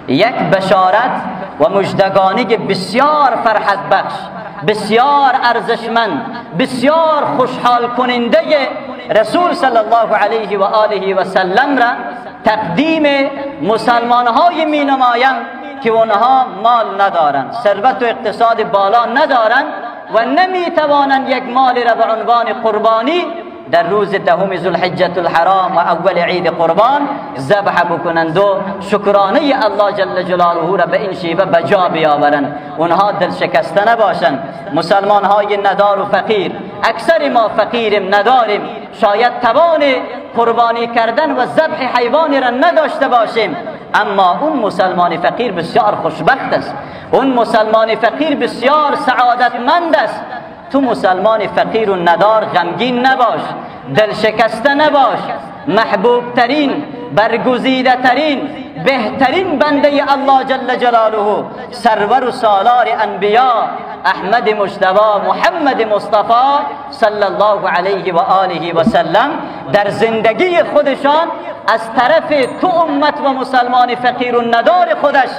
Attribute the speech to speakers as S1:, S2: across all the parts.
S1: یک بشارت و مژدگانی بسیار فرحت بخش، بسیار ارزشمند، بسیار خوشحال کننده رسول صلی الله علیه و آله و سلم را تقدیم مسلمان های می نمایم که اونها مال ندارند، ثروت و اقتصاد بالا ندارند و نمی توانند یک مال را به عنوان قربانی در روز دهم ذوالحجة الحرام و اول عید قربان ذبح بکنند و شکرانه الله جل جلاله را به این شیوه به جا بیاورند. اونها دل شکسته نباشند. مسلمان های ندار و فقیر، اکثر ما فقیریم، نداریم، شاید توان قربانی کردن و ذبح حیوانی را نداشته باشیم، اما اون مسلمان فقیر بسیار خوشبخت است، اون مسلمان فقیر بسیار سعادتمند است. تو مسلمان فقیر و ندار غمگین نباش، دل شکسته نباش. محبوب ترین، برگزیده ترین، بهترین بنده الله جل جلاله، سرور و سالار انبیا، احمد مجتبی محمد مصطفی صلی الله علیه و آله و سلم در زندگی خودشان از طرف تو امت و مسلمان فقیر و ندار خودش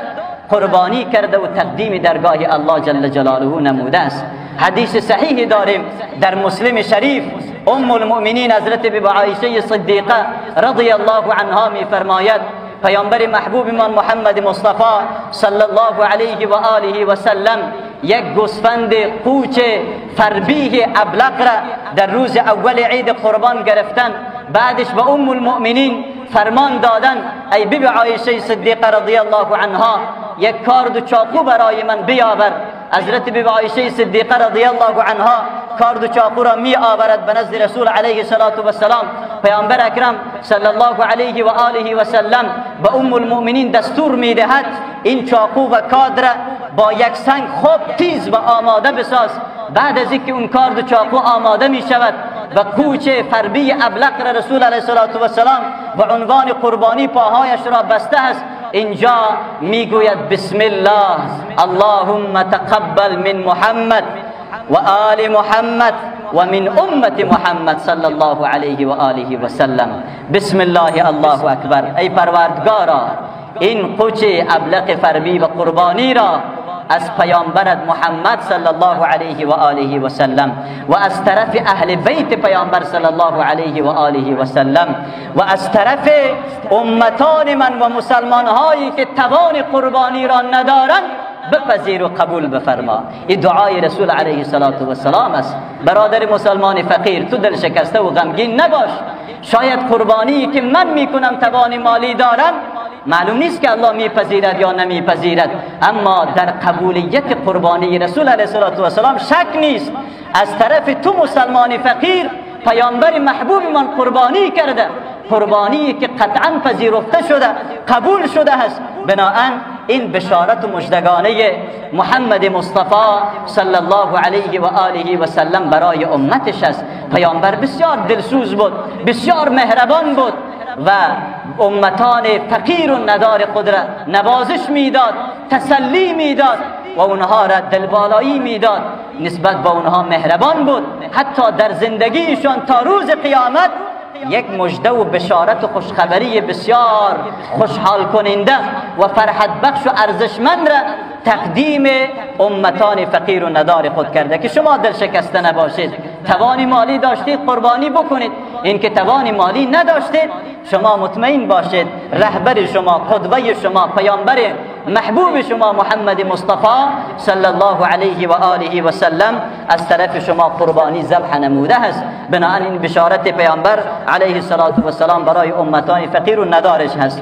S1: قربانی کرده و تقدیم درگاه الله جل جلاله نموده است. حدیث صحیح داریم در مسلم شریف، ام المؤمنین حضرت بی عایشه صدیقه رضی الله عنها می فرماید پیامبر محبوب من محمد مصطفی صلی الله علیه و آله و سلم یک گوسفند قوچ فربیه ابلق را در روز اول عید قربان گرفتن. بعدش به ام المؤمنین فرمان دادن ای بی عایشه صدیقه رضی الله عنها یک کارد و چاقو برای من بیاور. حضرت بی عایشه صدیقه رضی الله عنها کارد و چاقو را می آورد به نزد رسول علیه الصلاة والسلام. پیامبر اکرم صلی الله علیه و آله و سلم به ام المؤمنین دستور می دهد این چاقو و کاد را با یک سنگ خوب تیز و آماده بساز. بعد از اینکه اون کارد و چاقو آماده می شود و کوچ فربی ابلق را رسول علیه الصلاة والسلام به عنوان قربانی پاهایش را بسته است، اینجا میگوید بسم الله اللهم تقبل من محمد و آل محمد و من امت محمد صلی الله علیه و آله و سلم. بسم الله الله اکبر. ای پروردگارا، این قوچ ابلق فربی و قربانی را از پیامبرت محمد صلی الله علیه و آله و سلم و از طرف اهل بیت پیامبر صلی الله علیه و آله و سلم و از طرف امتان من و مسلمان هایی که توان قربانی را ندارند بپذیر و قبول بفرما. این دعای رسول علیه الصلاة والسلام است. برادر مسلمان فقیر، تو دل شکسته و غمگین نباش. شاید قربانی که من میکنم توان مالی دارم، معلوم نیست که الله میپذیرد یا نمیپذیرد، اما در قبولیت قربانی رسول علیه الصلاة والسلام شک نیست. از طرف تو مسلمان فقیر پیامبر محبوب من قربانی کرده، قربانی که قطعا پذیرفته شده، قبول شده است. بناءً این بشارت و مژدگانه محمد مصطفی صلی الله علیه و آله و سلم برای امتش است. پیامبر بسیار دلسوز بود، بسیار مهربان بود و امتان فقیر و ندار خود را نوازش میداد، تسلی میداد و اونها را دلبالایی میداد، نسبت به اونها مهربان بود. حتی در زندگیشان تا روز قیامت یک مژده و بشارت و خوشخبری بسیار خوشحال کننده و فرحت بخش و ارزشمند را تقدیم امتان فقیر و ندار خود کرده که شما دل شکسته نباشید. توان مالی داشتید قربانی بکنید، اینکه توان مالی نداشتید شما مطمئن باشید رهبر شما، قدوه شما، پیامبر محبوب شما محمد مصطفی صلی الله علیه و آله و سلم از طرف شما قربانی ذبح نموده است. بنابراین این بشارت پیامبر علیه الصلاة والسلام برای امتان فقیر و ندارش هست.